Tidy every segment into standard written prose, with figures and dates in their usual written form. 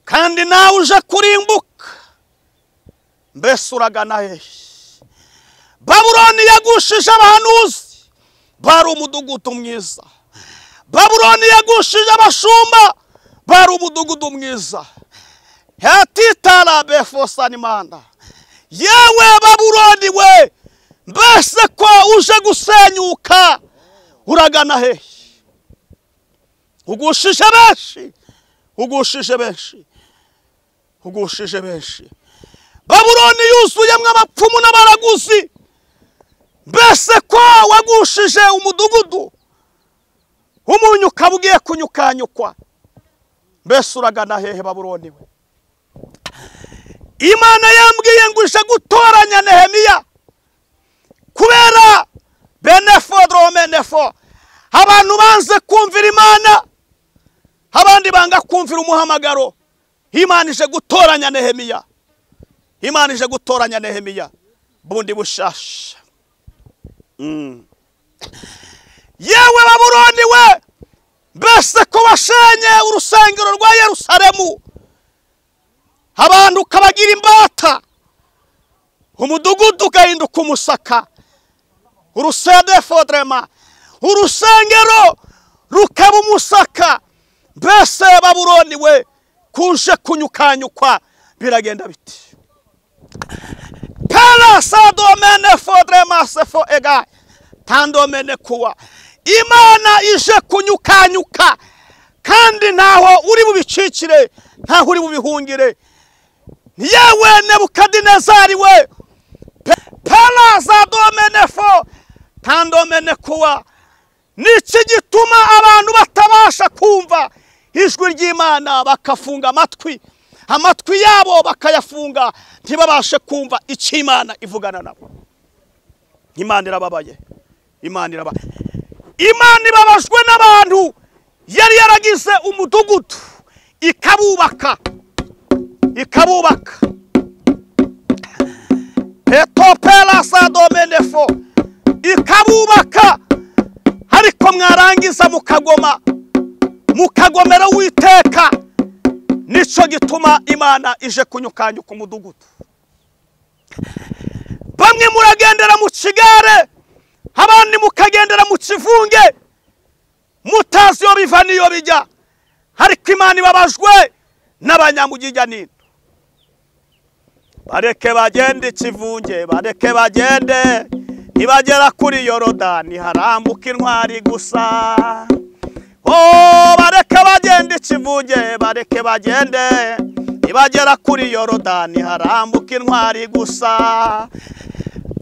Kandi nawe uje kurimbuka, mbese uragana hehe? Babuloni yagushije abahanuzi, bari umudugudu mwiza. Babuloni yagushije abashumba, bari umudugudu mwiza. Hatitara befosanimanda. Yewe Babuloni we, mbese ko uje gusenyuka, uragana hehe? Ugushije benshi, ugushije benshi, ugushije benshi. Babuloni yuzuyemwo abapfumu n'abaraguzi, mbese ko wagushije umudugudu, umunyu ukaba ugiye kunyukanyukwa, mbese uragana hehe Babuloni we? Imana yambwiye ngo ije gutoranya Nehemiya kubera benefo abantu banze kumvira Imana, abandi banga kumvira umuhamagaro. Imana ije gutoranya Nehemiya, Imana ije gutoranya Nehemiya bundi bushasha. Yewe Babuloni we, mbese ko washenye urusengero rwa Yerusalemu, abantu ukabagira imbata, umudugudu ugahinduka umusaka, urusedefodrema, urusengero rukaba umusaka, mbese Babuloni we kuje kunyukanyukwa, biragenda biti? Pela sadomene fodrema sefo ega tandomene kuwa. Imana ije kunyukanyuka, kandi ntaho uri bubicikire, ntaho uri bubihungire. Yewe Nebukadinezari we, pela sadomene fo tandomene kuwa. Niki gituma abantu batabasha kumva ijwi ry'Imana, bakafunga amatwi, amatwi yabo bakayafunga, ntibabashe kumva icyo Imana ivugana nabo. Imana irababaye, Imana irababaye. Imana ibabajwe n'abantu yari yaragize umudugudu, ikabubaka, ikabubaka. Etopela sadomenefo, ikabubaka, ariko mwarangiza mukagoma, mukagomera Uwiteka. Nico gituma Imana ije kunyukanyuka umudugudu. Bamwe muragendera mu kigare, abandi mukagendera mu kivunge, mutazi iyo biva n'iyo bijya. Ariko Imana ibabajwe n'abanyamugijya nino. Bareke bagende ikivunge, bareke bagende, nibagera kuri Yorodani harambuka intwari gusa. Oh, bareke bagende ikivunge, bareke bagende, nibagera kuri Yorodani harambuka intwari gusa.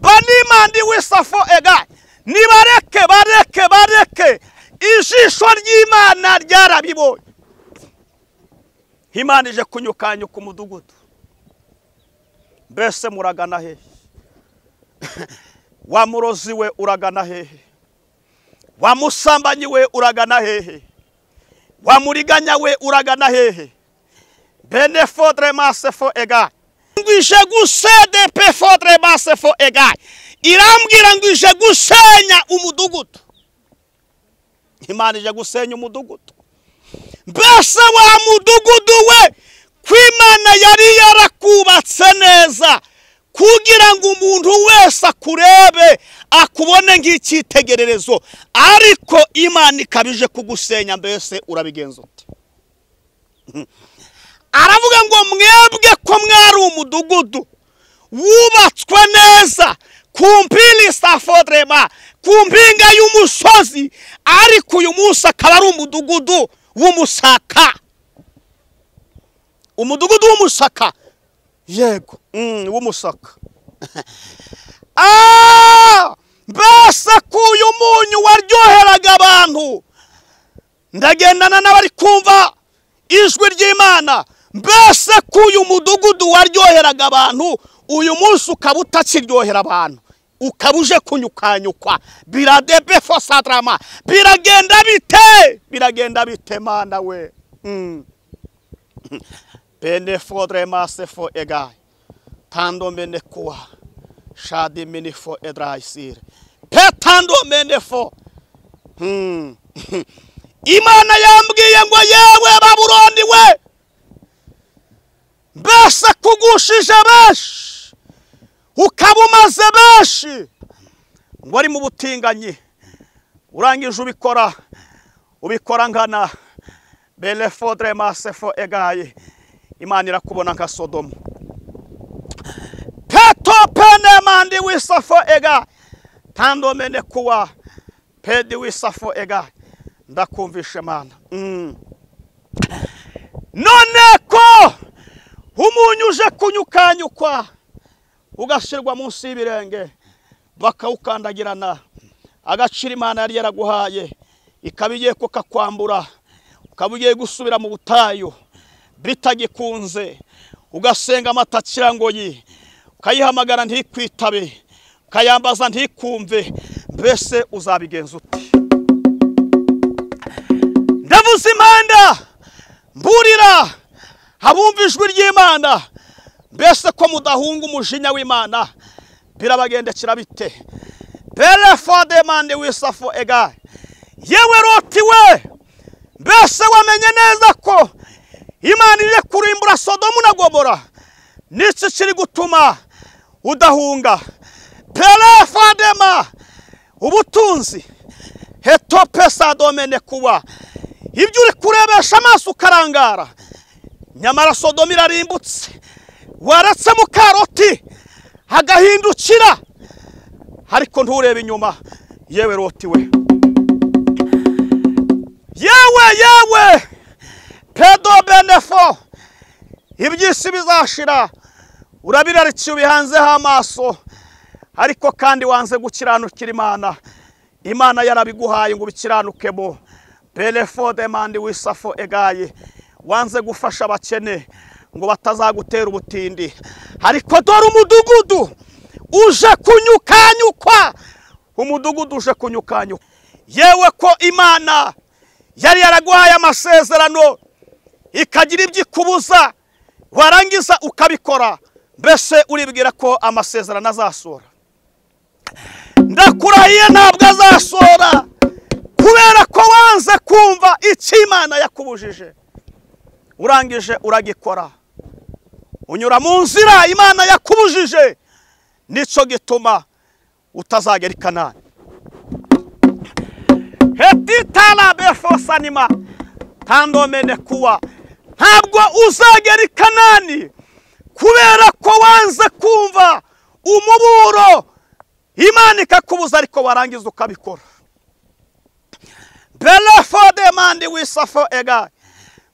Banimandi wisafo ega, nibareke, bareke, bareke, ijisho ry'Imana ryarabibonye. Imana ije kunyukanyuka umudugudu, mbese muragana hehe? Wa murozi we uragana hehe? Wa musambanyi we uragana hehe? Wa muriganya we uragana hehe? Benefodre masefo ega, ngwije gusede pefodre masefo ega. Irambwira ngo ije gusenya umudugudu. Imana ije gusenya umudugudu. Mbese wa mudugudu we, kw'Imana yari yarakubatse neza kugira ngo umuntu wese akurebe, akubone nk'icyitegererezo, ariko Imana ikabije kugusenya, mbese urabigenza ute? Aravuga ngo mwebwe ko mwari umudugudu wubatswe neza ku mpili safodrema, ku mpinga y'umusozi, ariko uyu munsi akaba ari umudugudu w'umusaka. Umudugudu w'umusaka, yego, w'umusaka. Mbese ko uyu munyu waryoheraga abantu, ndagendana n'abari kumva ijwi ry'Imana, mbese ko uyu mudugudu waryoheraga abantu, uyu munsi ukaba utakiryohera abantu, ukaba uje kunyukanyukwa. Biradebe fosadrama, biragenda bite? Biragenda bite Mana we? Benefodre masefo egai, tando menekua, shadi menefo edraisir, petando menefo. Imana yambwiye ngo yewe Babuloni we, Wagushije benshi, ukaba umaze benshi, ngo ari mu butinganyi, urangije ubikora nkana belefodre masefo egaye. Imana irakubona nka Sodomu. Peto pene mandi wisafo ega tandomene kuwa pedi wisafo ega. Ndakumvishe Mana. None ko umunyu uje kunyukanyukwa ugashyirwa munsi y'ibirenge bakawukandagirana, agaciro Imana yari yaraguhaye ikaba igiye kukakwambura, ukaba ugiye gusubira mu butayu bitagikunze, ugasenga amatakirangoyi, ukayihamagara ntikwitabe, ukayambaza ntikumve, mbese uzabigenza ute? Ndavuze impanda mburira abumva ijwi ry'Imana, mbese ko mudahunga umujinya w'Imana birabagendekera bite? Belefodemande wisafo ega. Yewe Loti we, mbese wamenye neza ko Imana ije kurimbura Sodomu na Gomora, n'iki kiri gutuma udahunga? Belefodema ubutunzi hetope sadomene kuba ibyo uri kurebesha amaso ukarangara, nyamara Sodomu irarimbutse. Waretse mukaroti agahindukira, ariko nturebe inyuma. Yewe Loti we, yewe yewe pedo benefo, iby'isi bizashira, urabirarikiye ubihanzeho amaso, ariko kandi wanze gukiranukira Imana. Imana yarabiguhaye ngo ubikiranukemo. Belefo demandi wisafo egaye, wanze gufasha abakene ngo batazagutera ubutindi, ariko dore umudugudu uje kunyukanyukwa, umudugudu uje kunyukanyukwa. Yewe ko Imana yari yaraguhaye amasezerano ikagira ibyo ikubuza, warangiza ukabikora, mbese uribwira ko amasezerano azasora? Ndakurahiye ntabwo azasora, kubera ko wanze kumva icyo Imana yakubujije, urangije uragikora, unyura mu nzira Imana yakubujije, nicyo gituma utazagera i Kanani. Hetitala befosanima tandomene kuwa, ntabwo uzagera i Kanani kubera ko wanze kumva umuburo Imana ikakubuza, ariko warangiza ukabikora. Belefodemandi wisafo ega,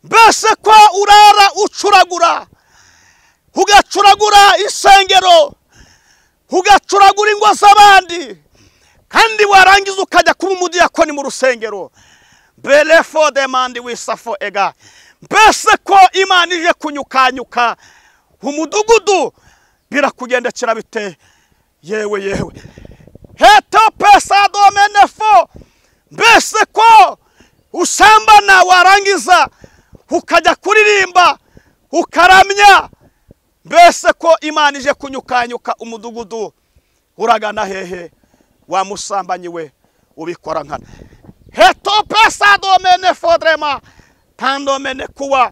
mbese ko urara ucuragura, ugacuragura isengero, ugacuragura ingo z'abandi, kandi warangiza ukajya kuba umudiyakoni mu rusengero. Belefodemandi wisafo ega, mbese ko Imana ije kunyukanyuka umudugudu birakugendekera bite? Yewe yewe heto pesadomenefo, mbese ko usambana warangiza ukajya kuririmba ukaramya, mbese ko Imana ije kunyukanyuka umudugudu uragana hehe? Wa musambanyi we ubikora nkana. Heto pesadomenefodrema tandomene kuwa,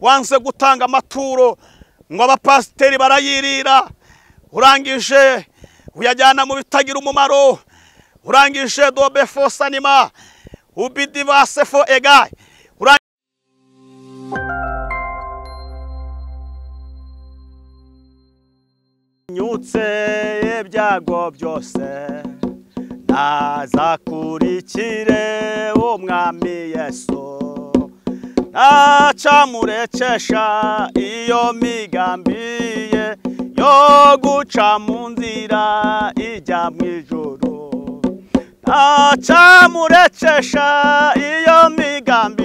wanze gutanga amaturo ngo abapasiteri barayirira, urangije uyajyana mu bitagira umumaro, urangije dobefosanima ubidivasefo egaye. Nyutse ibyago byose nazakurikire umwami Yesu, ntacamurekesha iyo migambi ye yo guca mu nzira ijya mu ijuru, ntacamurekesha iyo migambi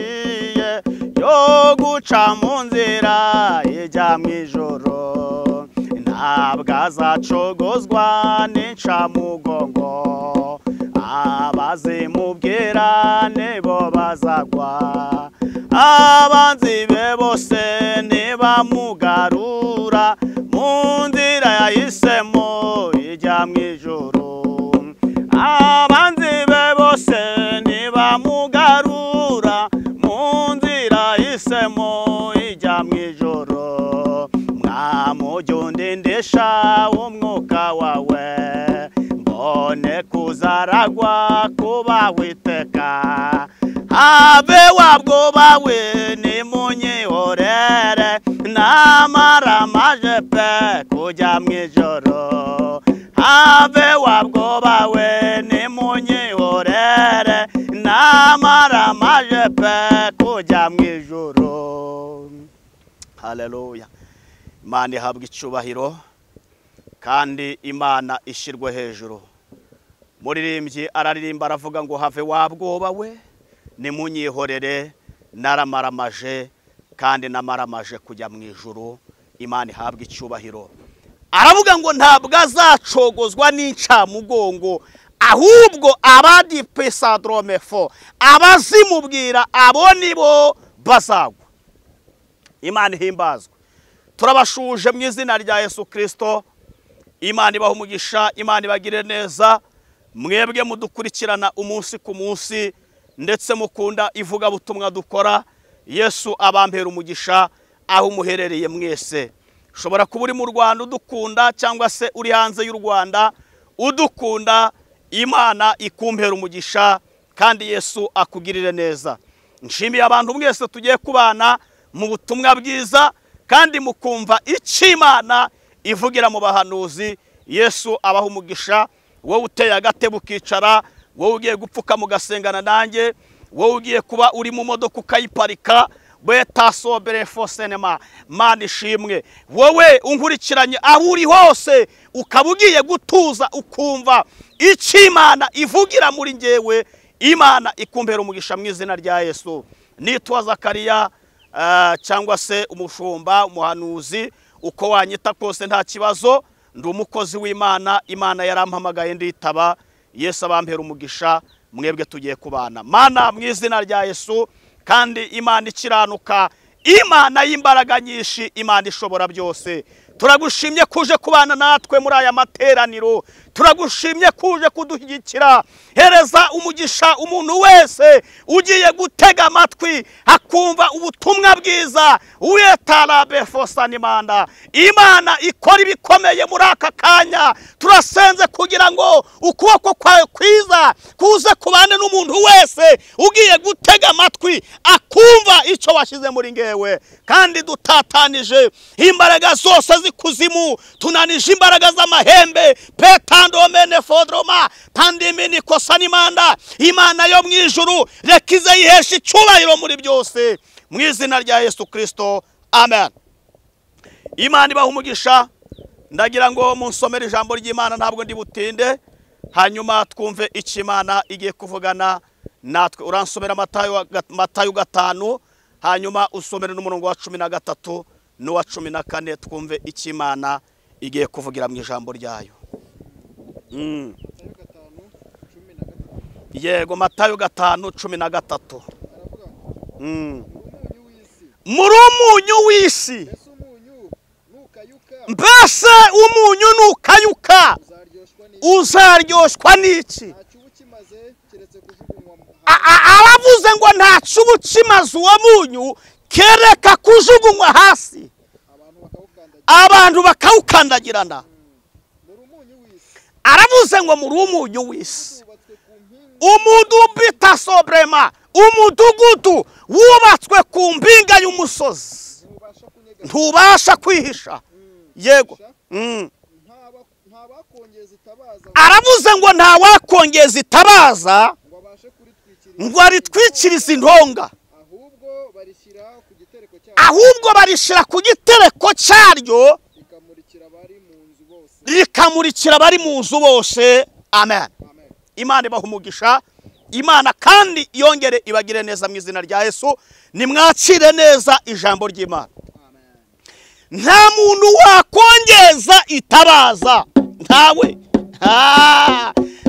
ye yo guca mu nzira ijya mu ijuru. Ntabwo azacogozwa n'incamugongo, abazimubwira nibo bazagwa, abanzi be bose nibamugarura mu nzira yahisemo ijya mu ijuru, abanzi be bose nibamugarura mu nzira yahisemo ijya mu ijuru. Ujye undindisha umwuka wawe, mbone kuzaragwa kubaho iteka. Habe wabwoba we nimunyihorere, namaramaje pe kujya mu ijoro. Habe wabwoba we nimunyihorere, namaramaje pe kujya mu ijoro. Haleluya. Imana ihabwa icyubahiro kandi Imana ishyirwe hejuru. Muririmbyi araririmba aravuga ngo have wabwoba we nimunyihorere, naramaramaje kandi namaramaje kujya mu ijuru. Imana ihabwa icyubahiro. Aravuga ngo ntabwo azacogozwa n'incamugongo, ahubwo abadipesadromefo abazimubwira abo nibo bazagwa. Imana ihimbazwe. Turabashuje mu izina rya Yesu Kristo. Imana ibahe umugisha, Imana ibagire neza. Mwebwe mudukurikirana umunsi ku munsi ndetse mukunda ivugabutumwa dukora. Yesu abampera umugisha aho umuherereye mwese. Ushobora kuba uri mu Rwanda udukunda cyangwa se uri hanze y'u Rwanda udukunda. Imana ikumpera umugisha kandi Yesu akugirire neza. Nshimiye abantu mwese tugiye kubana mu butumwa bwiza kandi mukumva icyo Imana ivugira mu bahanuzi. Yesu abaha umugisha. Wowe uteye agatebe ukicara, wowe ugiye gupfuka mugasengana nanjye, wowe ugiye kuba uri mu modoka ukayiparika, betasoberefosenema, Mana ishimwe. Wowe unkurikiranye aho uri hose ukaba ugiye gutuza ukumva icyo Imana ivugira muri ngewe. Imana ikumpera umugisha mu izina rya Yesu. Nitwa Zakariya cyangwa se umushumba, umuhanuzi, uko wanyita kose nta kibazo. Ndi umukozi w'Imana. Imana yarampamagaye nditaba. Yesu abampera umugisha. Mwebwe tugiye kubana. Mana mu izina rya Yesu, kandi Imana ikiranuka, Imana y'imbaraga nyinshi, Imana ishobora byose, turagushimye kuje kubana natwe muri aya materaniro. Turagushimye kuje kudushyigikira. Hereza umugisha umuntu wese ugiye gutega amatwi akumva ubutumwa bwiza. Uyetarabefosanimanda, Imana ikora ibikomeye muri aka kanya. Turasenze kugira ngo ukuboko kwawe kwiza kuze kubane n'umuntu wese ugiye gutega amatwi akumva icyo washyize muri ngewe. Kandi dutatanije imbaraga zose z'ikuzimu, tunanije imbaraga z'amahembe petandomene fodroma tandimini kosanimanda. Imana yo mu ijuru reka ize yiheshe icyubahiro muri byose mu izina rya Yesu Kristo, amen. Imana ibaha umugisha. Ndagira ngo munsomere ijambo ry'Imana, ntabwo ndi butinde, hanyuma twumve icyo Imana igiye kuvugana natwe. Uransomera Matayo 5, hanyuma usomere n'umurongo wa 13 n'uwa 14, twumve icyo Imana igiye kuvugira mu ijambo ryayo. Yego, Matayo 5:13. Muri umunyu w'isi, mbese umunyu nukayuka uzaryoshwa n'iki? Aravuze ngo nta cubu kimaze uwo munyu kereka kujugunywa hasi, abantu bakawukandagirana. Aravuze ngo muri umunyu w'isi, umudubita sobrema, umudugudu wubatswe ku mpinga y'umusozi ntubasha kwihisha. Yego. Aravuze ngo nta wakongeza itabaza ngo aritwikirize intonga, ahubwo barishyira ku gitereko cyaryo rikamurikira abari mu nzu bose. Amen. Imana ibaha umugisha. Imana kandi yongere ibagire neza mu izina rya Yesu. Nimwakire neza ijambo ry'Imana. Nta muntu wakongeza itabaza, ntawe.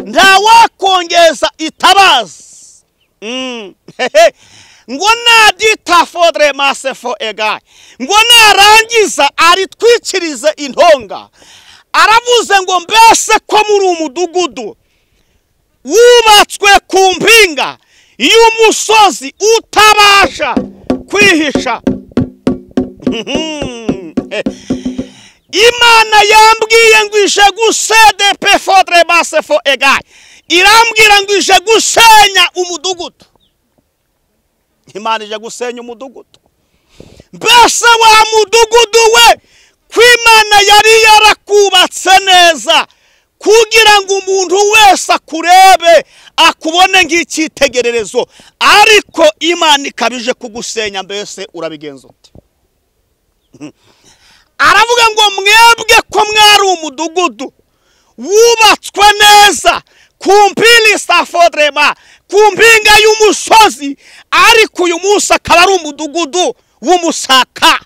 Nta wakongeza itabaza. Ngo nadita fodre masefo egai, ngo narangiza aritwikirize intonga. Aravuze ngo mbese ko muri umudugudu wubatswe ku mpinga y'umusozi utabasha kwihisha. Imana yambwiye ngo ije gusede pefodre basefo egaye, irambwira ngo ije gusenya umudugudu. Imana ije gusenya umudugudu. Mbese wa mudugudu we, kwimana yari yarakubatse neza kugira ngo umuntu wese akurebe akubone nk'icyitegererezo, ariko Imana ikabije kugusenya, mbese urabigenza ute? Aravuga ngo mwebwe ko mwari umudugudu wubatswe neza ku mpili safodrema, ku mpinga y'umusozi, ariko uyu munsi akaba ari umudugudu w'umusaka.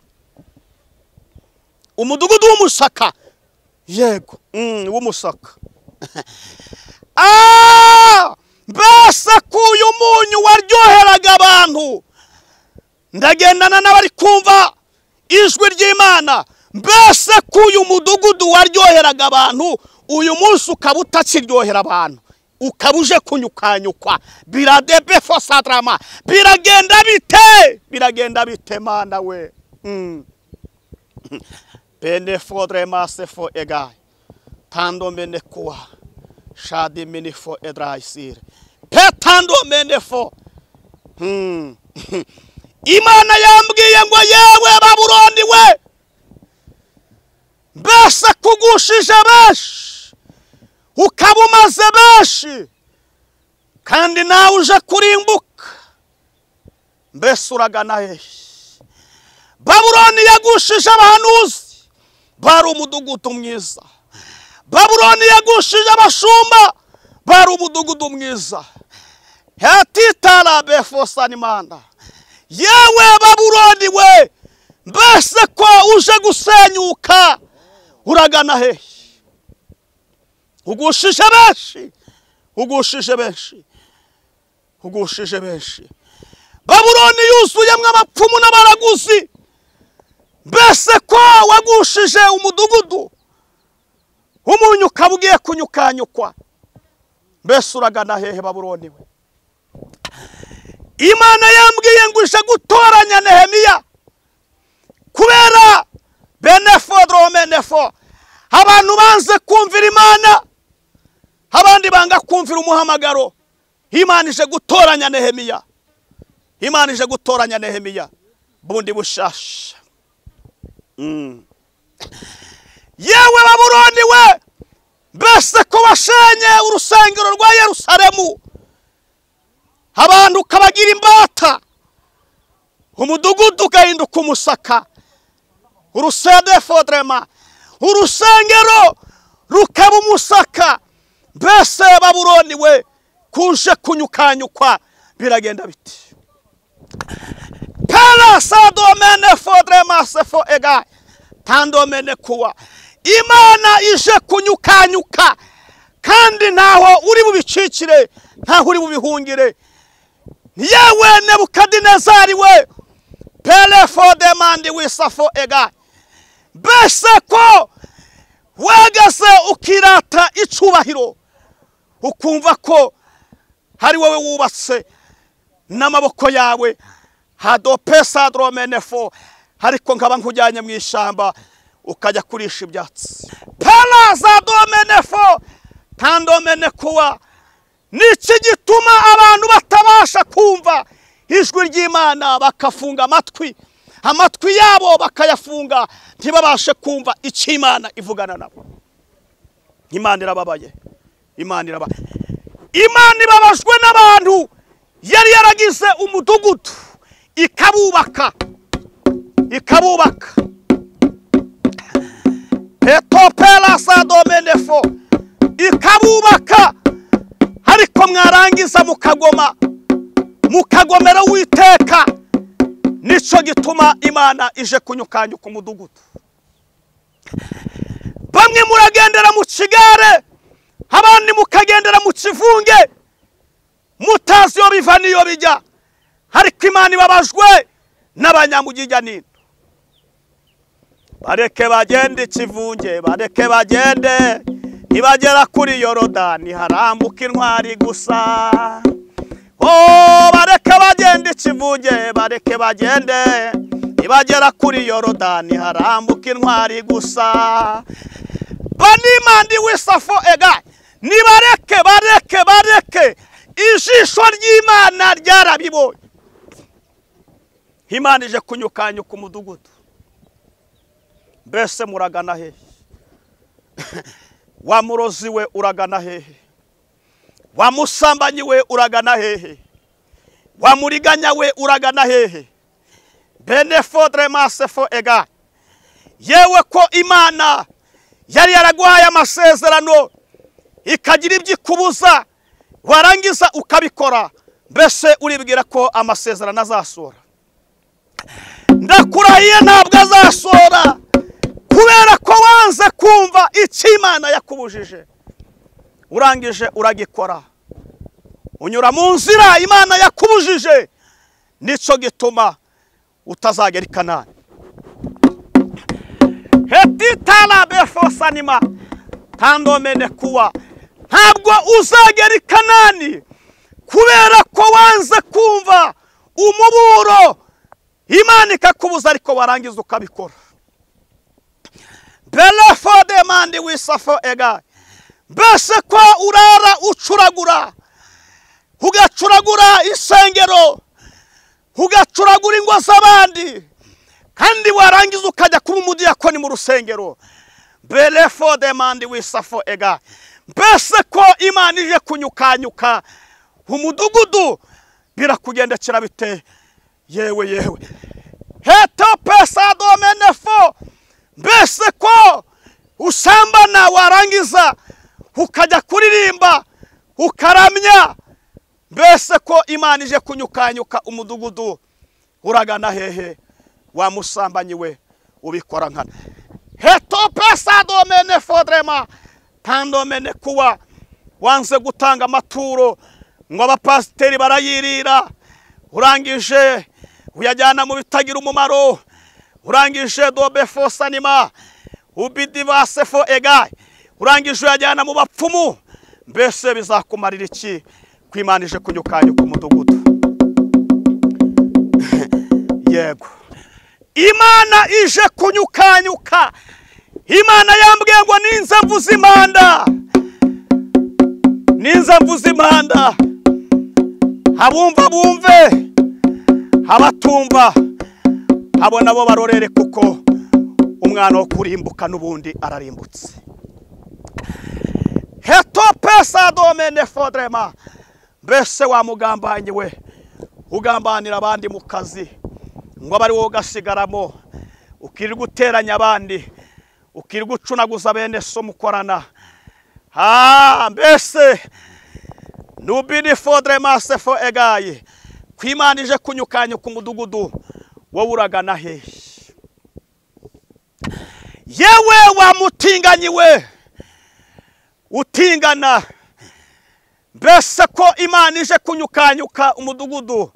Umudugudu w'umusaka, yego, w'umusaka. Mbese ko uyu munyu waryoheraga abantu, ndagendana n'abari kumva ijwi ry'Imana, mbese ko uyu mudugudu waryoheraga abantu, uyu munsi ukaba utakiryohera abantu, ukaba uje kunyukanyukwa, biradebe fosadrama, biragenda bite? Biragenda bite Mana we? Bene fodrema sefo egai tando mene kuwa shadi mene fo edraisir petando mene fo. Imana yambwiye ngo yewe Babuloni we, mbese kugushije benshi ukaba umaze benshi, kandi nawe uje kurimbuka, mbese uragana hehe? Babuloni yagushije abahanuzi, bari umudugudu mwiza. Babuloni yagushije abashumba, bari umudugudu mwiza. Hatitara befosanimanda. Yewe Babuloni we, mbese ko uje gusenyuka, uragana hehe? Ugushije benshi, ugushije benshi, ugushije benshi. Babuloni yuzuyemwo abapfumu n'abaraguzi, mbese ko wagushije umudugudu, umunyu ukaba ugiye kunyukanyukwa, mbese uragana hehe Babuloni we? Imana yambwiye ngo ije gutoranya Nehemiya kubera benefodromenefo. Abantu banze kumvira Imana, abandi banga kumvira umuhamagaro. Imana ije gutoranya Nehemiya. Imana ije gutoranya Nehemiya bundi bushasha. Yewe Babuloni we, mbese ko washenye urusengero rwa Yerusalemu, abantu ukabagira imbata, umudugudu ugahinduka umusaka, urusede fodrema, urusengero rukaba umusaka, mbese Babuloni we kuje kunyukanyukwa, biragenda biti? Pela sadomene fodrema sefo ega tandomene kuwa. Imana ije kunyukanyuka, kandi ntaho uri bubicikire, ntaho uri bubihungire. Yewe Nebukadinezari we, pele fodemandi wisafo ega, mbese ko wagase ukirata icubahiro, ukumva ko hari wowe wubatse n'amaboko yawe, hadopesa dromenefo, ariko nkaba nkujyanye mu ishamba ukajya kurisha ibyatsi. Pela za domenefo tandomene kuwa. Niki gituma abantu batabasha kumva ijwi ry'Imana, bakafunga amatwi, amatwi yabo bakayafunga, ntibabashe kumva icyo Imana ivugana nabo. Imana irababaye, Imana irababaye. Imana ibabajwe n'abantu yari yaragize umudugudu, ikabubaka, ikabubaka. Petopela sadomenefo, ikabubaka, ariko mwarangiza mukagoma, mukagomera Uwiteka. Nico gituma Imana ije kunyukanyuka umudugudu. Bamwe muragendera mu kigare, abandi mukagendera mu kivunge, mutazi iyo biva n'iyo bijya, ariko Imana ibabajwe n'abanyamugijya nino. Bareke bagende ikivunge, bareke bagende, ntibagera kuri Yorodani harambuka intwari gusa. Oh, bareke bagende ikivunge, bareke bagende, Nibagera kuri Yorodani harambuka intwari gusa. Banimandi wisafo ega, nibareke bareke bareke, ijisho ry'Imana ryarabibonye. Imana ije kunyukanyuka umudugudu. Mbese muragana hehe? Wa murozi we uragana hehe? Wa musambanyi we uragana hehe? Wa muriganya we uragana hehe? Benefodre masefo ega. Yewe ko Imana yari yaraguhaye amasezerano ikagira ibyikubuza, warangiza ukabikora, mbese uribwira ko amasezerano azasora? Ndakurahiye ntabwo azasora, kubera ko wanze kumva icyo Imana yakubujije. Urangije uragikora, unyura mu nzira Imana yakubujije, nicyo gituma utazagera i Kanani. Hetitala befosanima tandomene kuwa, ntabwo uzagera i Kanani kubera ko wanze kumva umuburo Imana ikakubuza, ariko warangiza ukabikora. Belefo demandi wisafo ega. Mbese ko urara ucuragura, ugacuragura isengero, ugacuragura ingo z'abandi, kandi warangiza ukajya kuba umudiyakoni mu rusengero. Belefo demandi wisafo ega. Mbese ko Imana ije kunyukanyuka umudugudu, birakugendekera bite? Yewe yewe. Heto pesa domenefo. Mbese ko usambana warangiza ukajya kuririmba ukaramya, mbese ko Imana ije kunyukanyuka umudugudu, uragana hehe? Wa musambanyi we ubikora nkana. Heto pesa domenefo drema tandomene kuwa, wanze gutanga amaturo ngo abapasiteri barayirira, urangije uyajyana mu bitagira umumaro, urangije dobe sanima ubidivasefo ega, urangije uyajyana mu bapfumu. Mbese bizakumarira iki ko Imana ije kunyukanyuka umudugudu? Yego, Imana ije kunyukanyuka. Imana yambwiye ngo ninze mvuze impanda, ninze mvuze impanda, abumva bumve, abatumva abo nabo barorere, kuko umwana wo kurimbuka n'ubundi ararimbutse. Heto pesa domene fodrema. Mbese wa mugambanye we ugambanira abandi mu kazi ngo abari wowe ugasigaramo, ukirirwa uteranya abandi, ukirirwa ucunaguza bene so mukorana. Mbese nubini fodrema sefo egaye, ko Imana ije kunyukanyuka umudugudu, wowe uragana hehe? Yewe wa mutinganyi we utingana, mbese ko Imana ije kunyukanyuka umudugudu,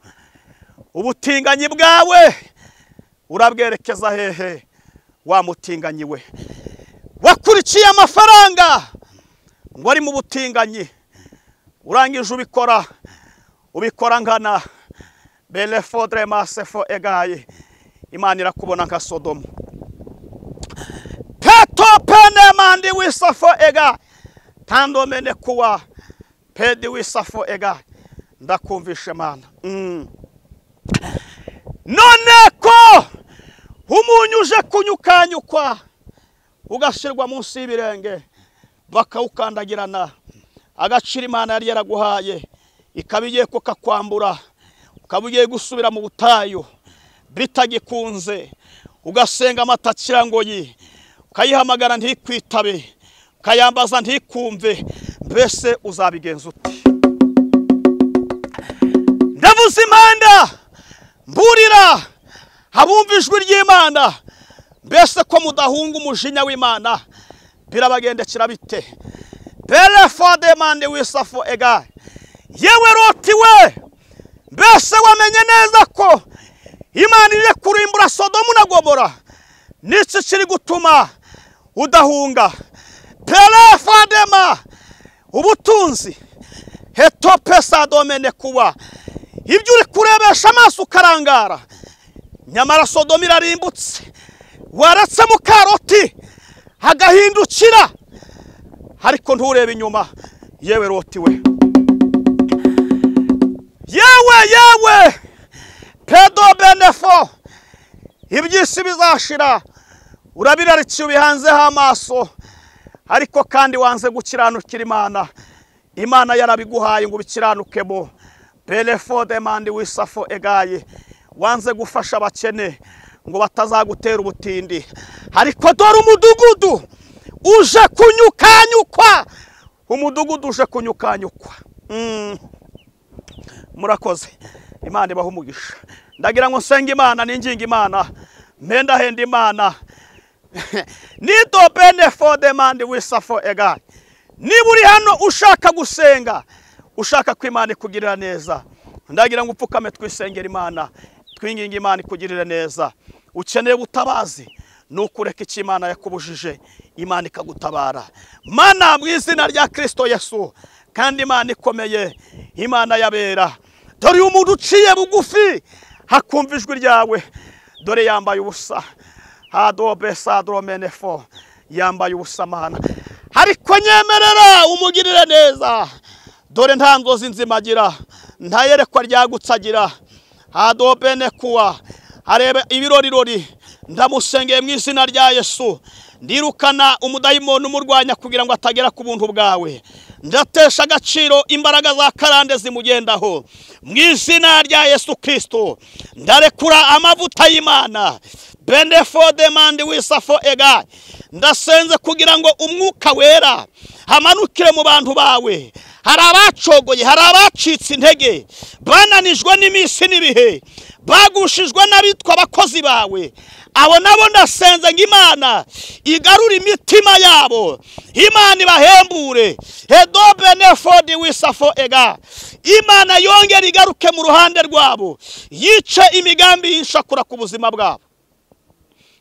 ubutinganyi bwawe urabwerekeza hehe? Wa mutinganyi we wakurikiye amafaranga ngo ari mu butinganyi, urangije ubikora ubikora nkana. Belefodre masefo egaye, Imana irakubona nka Sodomu. Peto pene mandi wisafo ega tandomene kuwa pedi wisafo ega. Ndakumvishe Mana. None ko umunyu uje kunyukanyukwa ugashyirwa munsi y'ibirenge bakawukandagirana, agaciro Imana yari yaraguhaye ikaba igiye kukakwambura, ukaba ugiye gusubira mu butayu bitagikunze, ugasenga amatakirangoyi, ukayihamagara ntikwitabe, ukayambaza ntikumve, mbese uzabigenza ute? Ndavuze impanda mburira abumva ijwi ry'Imana, mbese ko mudahunga umujinya w'Imana birabagendekera bite? Belefo demande wisafo ega. Yewe Loti we, mbese wamenye neza ko Imana ije kurimbura Sodomu na Gomora, niki kiri gutuma udahunga? Belefo dema ubutunzi hetope sadomene kuwa, ibyo uri kurebesha amaso ukarangara. Nyamara Sodoma irarimbutse. Waretse mukaroti hagahindukira, ariko nturebe inyuma. Yewe Loti we, yewe yewe pedo benefo, iby'isi bizashira. Urabirarikiye ubihanzeho amaso, ariko kandi wanze gukiranukira Imana. Imana yarabiguhaye ngo ubikiranukemo. Benefo demandi wisafo egaye, wanze gufasha abakene ngo batazagutera ubutindi. Ariko dore umudugudu uje kunyukanyukwa, umudugudu uje kunyukanyukwa. Murakoze, Imana ibahe umugisha. Ndagira ngo nsenge Imana, ninginga Imana, mpenda henda Imana. Nido benefo demandi wisafo egaye. Niba uri hano ushaka gusenga, ushaka ko Imana ikugirira neza, ndagira ngo upfukame twisengera Imana, twinginga Imana ikugirire neza. Ukeneye ubutabazi, nukureka icyo Imana yakubujije, Imana ikagutabara. Mana, mu izina rya Kristo Yesu, kandi Imana ikomeye, Imana yabera, dore uyu muntu uciye bugufi hakumva ijwi ryawe. Dore yambaye ubusa, hadobe sadromenefo, yambaye ubusa Mana, ariko nyemerera umugirire neza. Dore nta nzozi nzima agira, nta yerekwa ryagutse agira. Hadobe nekuwa, arebe ibirorirori. Ndamusengeye mu izina rya Yesu. Ndirukana umudayimoni umurwanya kugira ngo atagera ku buntu bwawe. Ndatesha agaciro imbaraga za karande zimugendaho mu izina rya Yesu Kristo. Ndarekura amavuta y'Imana. Benefo demandi wisafo egaye. Ndasenze kugira ngo umwuka wera hamanukire mu bantu bawe. Hari abacogoye, hari abacitse intege, bananijwe n'iminsi n'ibihe, bagushijwe n'abitwa abakozi bawe. Abo nabo ndasenze ngo Imana igarure imitima yabo, Imana ibahembure. Hedo benefo di wisafo ega. Imana yongere igaruke mu ruhande rwabo, yice imigambi y'inshakura ku buzima bwabo.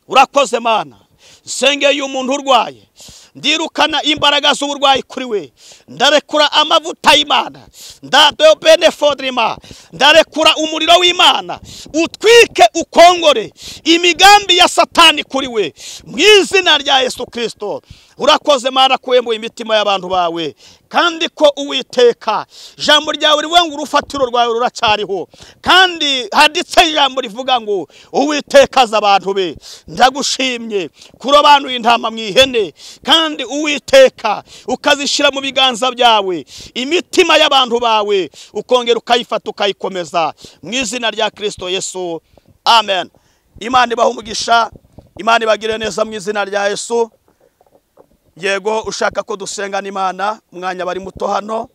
Urakoze Mana. Nsengeye umuntu urwaye, ndirukana imbaraga z'uburwayi kuri we. Ndarekura amavuta y'Imana, ndado benefodrima, ndarekura umuriro w'Imana utwike ukongore imigambi ya Satani kuri we mu izina rya Yesu Kristo. Urakoze Mana kuwembuye imitima y'abantu bawe, kandi ko Uwiteka ijambo ryawe rivuga ngo urufatiro rwawe ruracyariho, kandi handitse ijambo rivuga ngo Uwiteka azi abantu be. Ndagushimye kurobanuye intama mu ihene, kandi Uwiteka ukazishyira mu biganza byawe, imitima y'abantu bawe ukongera ukayifata ukayikomeza mu izina rya Kristo Yesu, amen. Imana ibahe umugisha, Imana ibagire neza mu izina rya Yesu. Yego, ushaka ko dusenga n'Imana, umwanya bari muto hano,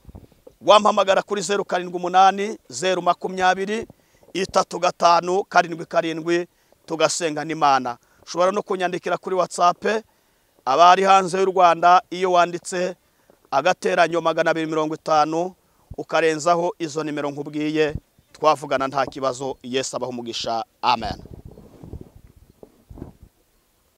wampamagara kuri 078 020 35 77 tugasenga n'Imana. Ushobora no kunyandikira kuri WhatsApp. Abari hanze y'u Rwanda, iyo wanditse agateranyo 250 ukarenzaho izo nimero nkubwiye, twavugana nta kibazo. Yesu abahe umugisha, amen.